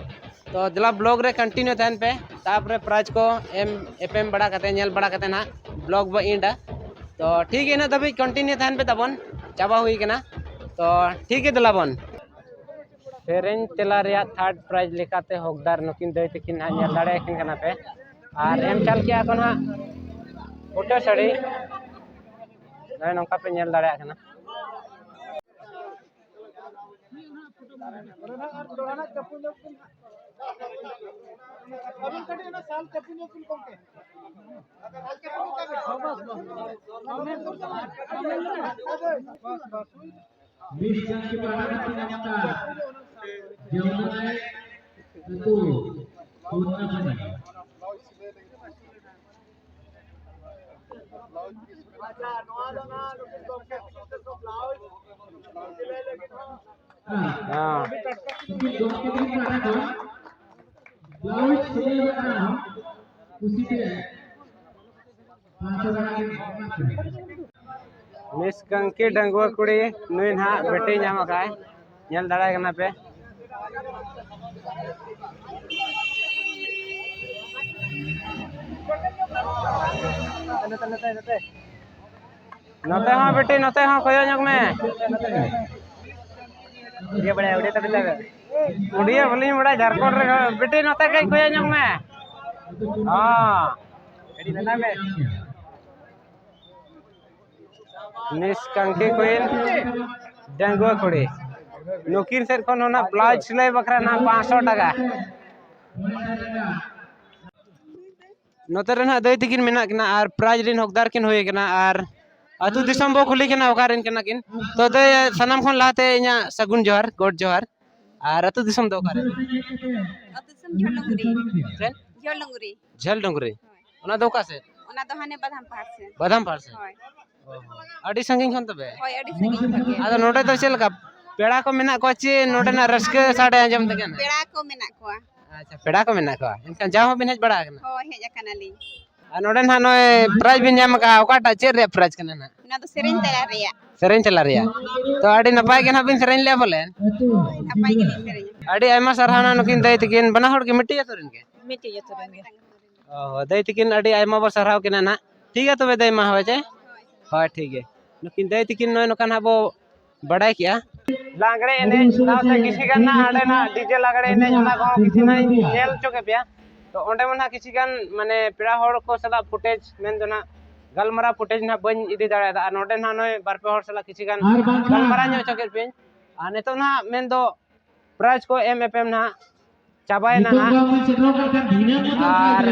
ᱛᱚ ᱫᱮᱞᱟ ᱵᱞᱚᱜ ᱨᱮ ᱠᱚᱱᱴᱤᱱᱤᱭᱩ ᱛᱟᱦᱮᱱ ᱯᱮ, ᱛᱟᱨᱯᱚᱨᱮ ᱯᱨᱟᱭᱤᱡᱽ ᱠᱚ ᱮᱢ ᱮᱯᱮᱢ ᱵᱟᱲᱟ ᱠᱟᱛᱮ, ᱧᱮᱞ ᱵᱟᱲᱟ ᱠᱟᱛᱮ ᱱᱟᱦᱟᱜ ᱵᱞᱚᱜ ᱵᱚ ᱮᱱᱰᱟ᱾ ᱛᱚ ᱴᱷᱤᱠ ᱜᱮᱭᱟ, ᱤᱱᱟᱹᱜ ᱫᱷᱟᱹᱵᱤᱡ ᱠᱚᱱᱴᱤᱱᱤᱭᱩ ᱛᱟᱦᱮᱱ ᱯᱮ ᱛᱟᱵᱚᱱ, ᱪᱟᱵᱟ ᱦᱩᱭ ᱠᱟᱱᱟ᱾ ᱛᱚ ᱴᱷᱤᱠ ᱜᱮᱭᱟ, ᱫᱮᱞᱟ ᱵᱚᱱ᱾ ᱥᱮᱨᱮᱧ ᱛᱮᱞᱟ ᱨᱮᱭᱟᱜ ᱛᱷᱟᱨᱰ ᱯᱨᱟᱭᱤᱡᱽ ᱞᱮᱠᱟᱛᱮ ᱦᱚᱠᱫᱟᱨ ᱱᱩᱠᱤᱱ ᱫᱟᱹᱭ ᱛᱟᱹᱠᱤᱱ ᱦᱟᱸᱜ ᱧᱮᱞ ᱫᱟᱲᱮᱭᱟᱠᱤᱱ ᱠᱟᱱᱟ ᱯᱮ᱾ ᱟᱨ ᱮᱢ ᱪᱟᱞ ᱠᱮᱜᱼᱟ ᱠᱚ ᱱᱟᱦᱟᱜ ᱯᱷᱩᱴᱟᱹ ᱥᱟᱹᱲᱤ, ᱱᱚᱜᱼᱚᱭ ᱱᱚᱝᱠᱟ ᱯᱮ ᱧᱮᱞ ᱫᱟᱲᱮᱭᱟᱜ ᱠᱟᱱᱟ᱾ ᱢᱤᱥ ᱪᱟᱱᱥ ᱠᱤᱯᱟᱨ ᱟᱨᱟᱜ ᱠᱤᱱ ᱧᱟᱢ ᱟᱠᱟᱫ ᱡᱚᱢᱩᱱᱟᱭ ᱟᱹᱛᱩ ᱯᱩᱨᱱᱟᱯᱟᱱᱤ᱾ ᱦᱮᱸ᱾ ᱱᱩᱠᱤᱱ ᱜᱚᱢᱠᱮ ᱛᱟᱹᱠᱤᱱ ᱠᱚ ᱟᱲᱟᱜᱟ᱾ ᱵᱞᱟᱣᱩᱡᱽ ᱥᱤᱞᱟᱹᱭ ᱵᱟᱠᱷᱨᱟ ᱦᱚᱸ ᱠᱩᱥᱤᱛᱮ ᱯᱟᱸᱪᱥᱚ ᱴᱟᱠᱟ ᱠᱤᱱ ᱮᱢᱟ ᱠᱤᱱᱟ᱾ ᱢᱤᱥ ᱠᱟᱝᱠᱤ ᱰᱟᱺᱜᱩᱣᱟᱹ ᱠᱩᱲᱤ ᱱᱩᱭ ᱱᱟᱦᱟᱜ ᱵᱮᱴᱮ ᱧᱟᱢ ᱟᱠᱟᱫ, ᱧᱮᱞ ᱫᱟᱲᱮᱭᱟᱭ ᱠᱟᱱᱟ ᱯᱮ᱾ ᱱᱚᱛᱮ ᱦᱚᱸ ᱵᱮᱴᱤ, ᱱᱚᱛᱮ ᱦᱚᱸ ᱠᱚᱭᱚᱜ ᱧᱚᱜ ᱢᱮ᱾ ᱩᱲᱤᱭᱟ ᱵᱟᱲᱟᱭᱟ, ᱩᱲᱤᱭᱟ ᱛᱟᱵᱮ ᱛᱟᱵᱮ᱾ ᱩᱲᱤᱭᱟ ᱵᱟᱹᱞᱤᱧ ᱵᱟᱲᱟᱭᱟ, ᱡᱷᱟᱲᱠᱷᱚᱸᱰ ᱨᱮ᱾ ᱵᱮᱴᱤ, ᱱᱚᱛᱮ ᱠᱟᱹᱡ ᱠᱚᱭᱚᱜ ᱧᱚᱜ ᱢᱮ᱾ ᱦᱚᱸ᱾ ᱟᱹᱰᱤ ᱞᱟᱸᱫᱟ ᱢᱮ᱾ ᱢᱤᱥ ᱠᱟᱝᱠᱤ ᱠᱩᱭᱤᱱ ᱰᱟᱺᱜᱩᱣᱟᱹ ᱠᱩᱲᱤ, ᱱᱩᱠᱤᱱ ᱥᱮᱫ ᱠᱷᱚᱱ ᱚᱱᱟ ᱵᱞᱟᱣᱩᱡᱽ ᱥᱤᱞᱟᱹᱭ ᱵᱟᱠᱷᱨᱟ ᱱᱟᱦᱟᱜ ᱯᱟᱸᱪᱥᱚ ᱴᱟᱠᱟ᱾ ᱱᱚᱛᱮ ᱨᱮ ᱱᱟᱦᱟᱜ ᱫᱟᱹᱭ ᱛᱟᱹᱠᱤᱱ ᱢᱮᱱᱟᱜ ᱠᱤᱱᱟ ᱟᱨ ᱯᱨᱟᱭᱤᱡᱽ ᱨᱮᱱ ᱦᱚᱠᱫᱟᱨ ᱠᱤᱱ ᱦᱩᱭ ᱠᱟᱱᱟ᱾ ᱟᱨ ᱟᱹᱛᱩ ᱫᱤᱥᱚᱢ ᱵᱚ ᱠᱩᱞᱤ ᱠᱟᱱᱟ, ᱚᱠᱟ ᱨᱮᱱ ᱠᱟᱱᱟ ᱠᱤᱱ? ᱛᱚ ᱫᱟᱹᱭ, ᱥᱟᱱᱟᱢ ᱠᱷᱚᱱ ᱞᱟᱦᱟᱛᱮ ᱤᱧᱟᱹᱜ ᱥᱟᱹᱜᱩᱱ ᱡᱚᱦᱟᱨ, ᱜᱚᱰ ᱡᱚᱦᱟᱨ᱾ ᱟᱨ ᱟᱹᱛᱩ ᱫᱤᱥᱚᱢ ᱫᱚ ᱚᱠᱟ ᱨᱮ? ᱟᱹᱛᱩ ᱫᱤᱥᱚᱢ ᱡᱷᱚᱞᱰᱩᱝᱨᱤ᱾ ᱪᱮᱫ? ᱡᱷᱚᱞᱰᱩᱝᱨᱤ᱾ ᱡᱷᱟᱹᱞ ᱰᱩᱝᱨᱤ᱾ ᱦᱳᱭ᱾ ᱚᱱᱟ ᱫᱚ ᱚᱠᱟ ᱥᱮᱫ? ᱚᱱᱟ ᱫᱚ ᱦᱟᱱᱮ ᱵᱟᱫᱟᱢ ᱯᱟᱦᱟᱲ ᱥᱮᱫ᱾ ᱵᱟᱫᱟᱢ ᱯᱟᱦᱟᱲ ᱥᱮᱫ? ᱦᱳᱭ᱾ ᱚ ᱦᱚᱸ᱾ ᱟᱹᱰᱤ ᱥᱟᱺᱜᱤᱧ ᱠᱷᱚᱱ ᱛᱚᱵᱮ? ᱦᱳᱭ, ᱟᱹᱰᱤ ᱥᱟᱺᱜᱤᱧ ᱠᱷᱚᱱ ᱜᱮ᱾ ᱟᱫᱚ ᱱᱚᱰᱮ ᱫᱚ ᱪᱮᱫ ᱞᱮᱠᱟ? ᱯᱮᱲᱟ ᱠᱚ ᱢᱮᱱᱟᱜ ᱠᱚᱣᱟ ᱪᱮ ᱱᱚᱰᱮᱱᱟᱜ ᱨᱟᱹᱥᱠᱟᱹ ᱥᱟᱰᱮ ᱟᱸᱡᱚᱢ ᱛᱮᱜᱮ ᱱᱟᱜ? ᱯᱮᱲᱟ ᱠᱚ ᱢᱮᱱᱟᱜ ᱠᱚᱣᱟ᱾ ᱟᱪᱪᱷᱟ, ᱯᱮᱲᱟ ᱠᱚ ᱢᱮᱱᱟᱜ ᱠᱚᱣᱟ᱾ ᱮᱱᱠᱷᱟᱱ ᱡᱟᱣ ᱦᱚᱸᱵᱤᱱ ᱦᱮᱡ ᱵᱟᱲᱟ ᱟᱠᱟᱱᱟ? ᱦᱳᱭ, ᱦᱮᱡ ᱟᱠᱟᱱᱟᱞᱤᱧ᱾ ᱟᱨ ᱱᱚᱰᱮ ᱱᱟᱦᱟᱜ ᱱᱚᱜᱼᱚᱭ prize ᱵᱤᱱ ᱧᱟᱢ ᱟᱠᱟᱫᱼᱟ, ᱚᱠᱟᱴᱟᱜ, ᱪᱮᱫ ᱨᱮᱭᱟᱜ prize ᱠᱟᱱᱟ ᱱᱟᱦᱟᱜ? ᱚᱱᱟ ᱫᱚ ᱥᱮᱨᱮᱧ ᱛᱟᱞᱟ ᱨᱮᱭᱟᱜ᱾ ᱥᱮᱨᱮᱧ ᱛᱟᱞᱟ ᱨᱮᱭᱟᱜ᱾ ᱛᱚ, ᱟᱹᱰᱤ ᱱᱟᱯᱟᱭ ᱜᱮ ᱱᱟᱦᱟᱜ ᱵᱤᱱ ᱥᱮᱨᱮᱧ ᱞᱮᱫᱼᱟ ᱵᱚᱞᱮ᱾ ᱦᱳᱭ, ᱱᱟᱯᱟᱭ ᱜᱮᱞᱤᱧ ᱥᱮᱨᱮᱧᱟ᱾ ᱟᱹᱰᱤ ᱟᱭᱢᱟ ᱥᱟᱨᱦᱟᱣ ᱱᱟᱦᱟᱜ ᱱᱩᱠᱤᱱ ᱫᱟᱹᱭ ᱛᱟᱹᱠᱤᱱ, ᱵᱟᱱᱟ ᱦᱚᱲ ᱜᱮ ᱢᱤᱫᱴᱤᱡ ᱟᱹᱛᱩ ᱨᱮᱱ ᱜᱮ? ᱢᱤᱫᱴᱤᱡ ᱟᱹᱛᱩ ᱨᱮᱱ ᱜᱮ᱾ ᱚ, ᱫᱟᱹᱭ ᱛᱟᱹᱠᱤᱱ ᱟᱹᱰᱤ ᱟᱭᱢᱟ ᱵᱚ ᱥᱟᱨᱦᱟᱣ ᱠᱤᱱᱟ ᱱᱟᱦᱟᱜ᱾ ᱴᱷᱤᱠ ᱜᱮᱭᱟ ᱛᱚᱵᱮ ᱫᱟᱹᱭ ᱢᱟ, ᱦᱳᱭ ᱪᱮ? ᱦᱳᱭ, ᱴᱷᱤᱠ ᱜᱮ᱾ ᱱᱩᱠᱤᱱ ᱫᱟᱹᱭ ᱛᱟᱹᱠᱤᱱ ᱱᱚᱜᱼᱚᱭ ᱱᱚᱝᱠᱟ ᱱᱟᱦᱟᱜ ᱵᱚ ᱵᱟᱰᱟᱭ ᱠᱮᱜᱼᱟ᱾ ᱞᱟᱜᱽᱲᱮ ᱮᱱᱮᱡ ᱥᱟᱶᱛᱮ ᱠᱤᱪᱷᱤ ᱜᱟᱱ ᱱᱟᱜ ᱦᱟᱸᱰᱮ ᱱᱟᱜ DJ ᱞᱟᱜᱽᱲᱮ ᱮᱱᱮᱡ, ᱚᱱᱟ ᱠᱚᱦᱚᱸ ᱠᱤᱪᱷᱤ ᱱᱟᱜ ᱤᱧ ᱧᱮᱞ ᱦᱚᱪᱚ ᱠᱮᱯᱮᱭᱟ᱾ ᱛᱚ ᱚᱸᱰᱮ ᱢᱟ ᱱᱟᱜ ᱠᱤᱪᱷᱤ ᱜᱟᱱ ᱢᱟᱱᱮ ᱯᱮᱲᱟ ᱦᱚᱲ ᱠᱚ ᱥᱟᱞᱟᱜ footage ᱢᱮᱱ ᱫᱚ ᱱᱟᱜ ᱜᱟᱞᱢᱟᱨᱟᱣ footage ᱱᱟᱜ ᱵᱟᱹᱧ ᱤᱫᱤ ᱫᱟᱲᱮᱭᱟᱫᱟ᱾ ᱟᱨ ᱱᱚᱰᱮ ᱱᱟᱜ ᱱᱚᱜᱼᱚᱭ ᱵᱟᱨ ᱯᱮ ᱦᱚᱲ ᱥᱟᱞᱟᱜ ᱠᱤᱪᱷᱤ ᱜᱟᱱ ᱜᱟᱞᱢᱟᱨᱟᱣ ᱧᱚᱜ ᱦᱚᱪᱚ ᱠᱮᱫ ᱯᱮᱭᱟᱹᱧ᱾ ᱟᱨ ᱱᱤᱛᱚᱜ ᱱᱟᱜ ᱢᱮᱱ ᱫᱚ prize ᱠᱚ ᱮᱢ ᱮᱯᱮᱢ ᱱᱟᱜ ᱪᱟᱵᱟᱭᱮᱱᱟ ᱱᱟᱜ᱾ ᱟᱨ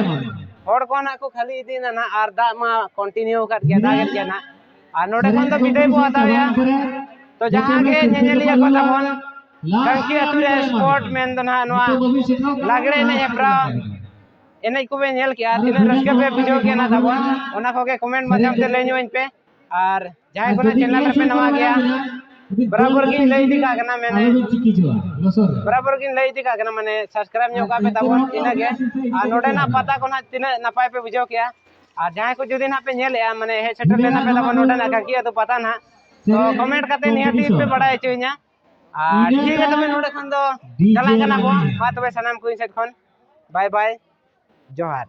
ᱦᱚᱲ ᱠᱚ ᱱᱟᱜ ᱠᱚ ᱠᱷᱟᱹᱞᱤ ᱤᱫᱤᱭᱮᱱᱟ ᱱᱟᱜ, ᱟᱨ ᱫᱟᱜ ᱢᱟ continue ᱟᱠᱟᱫ ᱜᱮᱭᱟ, ᱫᱟᱜᱮᱫ ᱜᱮᱭᱟ ᱱᱟᱜ᱾ ᱟᱨ ᱱᱚᱰᱮ ᱠᱷᱚᱱ ᱫᱚ ᱵᱤᱫᱟᱹᱭ ᱵᱚ ᱦᱟᱛᱟᱣᱮᱜᱼᱟ᱾ ᱛᱚ ᱡᱟᱦᱟᱸ ᱜᱮ ᱧᱮᱧᱮᱞᱤᱭᱟᱹ ᱠᱚ ᱛᱟᱵᱚᱱ, ᱠᱟᱝᱠᱤ ᱟᱹᱛᱩ ᱨᱮ spot ᱢᱮᱱ ᱫᱚ ᱱᱟᱜ ᱱᱚᱣᱟ ᱞᱟᱜᱽᱲᱮ ᱮᱱᱮᱡ ᱦᱮᱯᱨᱟᱣ ᱮᱱᱮᱡ ᱠᱚᱯᱮ ᱧᱮᱞ ᱠᱮᱜᱼᱟ, ᱛᱤᱱᱟᱹᱜ ᱨᱟᱹᱥᱠᱟᱹ ᱯᱮ ᱵᱩᱡᱷᱟᱹᱣ ᱠᱮᱜᱼᱟ ᱱᱟᱜ ᱛᱟᱵᱚᱱ, ᱚᱱᱟ ᱠᱚᱜᱮ comment ᱢᱟᱫᱽᱫᱷᱚᱢ ᱛᱮ ᱞᱟᱹᱭ ᱧᱚᱜ ᱟᱹᱧ ᱯᱮ᱾ ᱟᱨ ᱡᱟᱦᱟᱸᱭ ᱠᱚ ᱱᱟᱜ channel ᱨᱮᱯᱮ ᱱᱟᱣᱟ ᱜᱮᱭᱟ, ᱵᱚᱨᱟᱵᱚᱨ ᱜᱤᱧ ᱞᱟᱹᱭ ᱤᱫᱤ ᱠᱟᱜ ᱠᱟᱱᱟ, ᱢᱮᱱᱮ ᱵᱚᱨᱟᱵᱚᱨ ᱜᱤᱧ ᱞᱟᱹᱭ ᱤᱫᱤ ᱠᱟᱜ ᱠᱟᱱᱟ, ᱢᱟᱱᱮ subscribe ᱧᱚᱜ ᱠᱟᱜ ᱯᱮ ᱛᱟᱵᱚᱱ, ᱤᱱᱟᱹᱜᱮ᱾ ᱟᱨ ᱱᱚᱰᱮᱱᱟᱜ ᱯᱟᱛᱟ ᱠᱚ ᱱᱟᱜ ᱛᱤᱱᱟᱹᱜ ᱱᱟᱯᱟᱭ ᱯᱮ ᱵᱩᱡᱷᱟᱹᱣ ᱠᱮᱜᱼᱟ, ᱟᱨ ᱡᱟᱦᱟᱸᱭ ᱠᱚ ᱡᱩᱫᱤ ᱱᱟᱜ ᱯᱮ ᱧᱮᱞᱮᱜᱼᱟ, ᱢᱟᱱᱮ ᱦᱮᱡ ᱥᱮᱴᱮᱨ ᱞᱮᱱᱟ ᱯᱮ ᱛᱟᱵᱚᱱ ᱱᱚᱰᱮᱱᱟᱜ ᱠᱟᱝᱠᱤ ᱟᱹᱛᱩ ᱯᱟᱛᱟ ᱱᱟᱜ, ᱛᱚ comment ᱠᱟᱛᱮ ᱱᱤᱦᱟᱹᱛᱤ ᱯᱮ ᱵᱟᱲᱟᱭ ᱦᱚᱪᱚᱧᱟ᱾ ᱟᱨ ᱴᱷᱤᱠ ᱜᱮᱭᱟ ᱛᱚᱵᱮ, ᱱᱚᱰᱮ ᱠᱷᱚᱱ ᱫᱚ ᱪᱟᱞᱟᱜ ᱠᱟᱱᱟ ᱵᱚᱱ᱾ ᱢᱟ ᱛᱚᱵᱮ ᱥᱟᱱᱟᱢ ᱠᱚ ᱤᱧ ᱥᱮᱫ ᱠᱷᱚᱱ bye bye, ᱡᱚᱦᱟᱨ᱾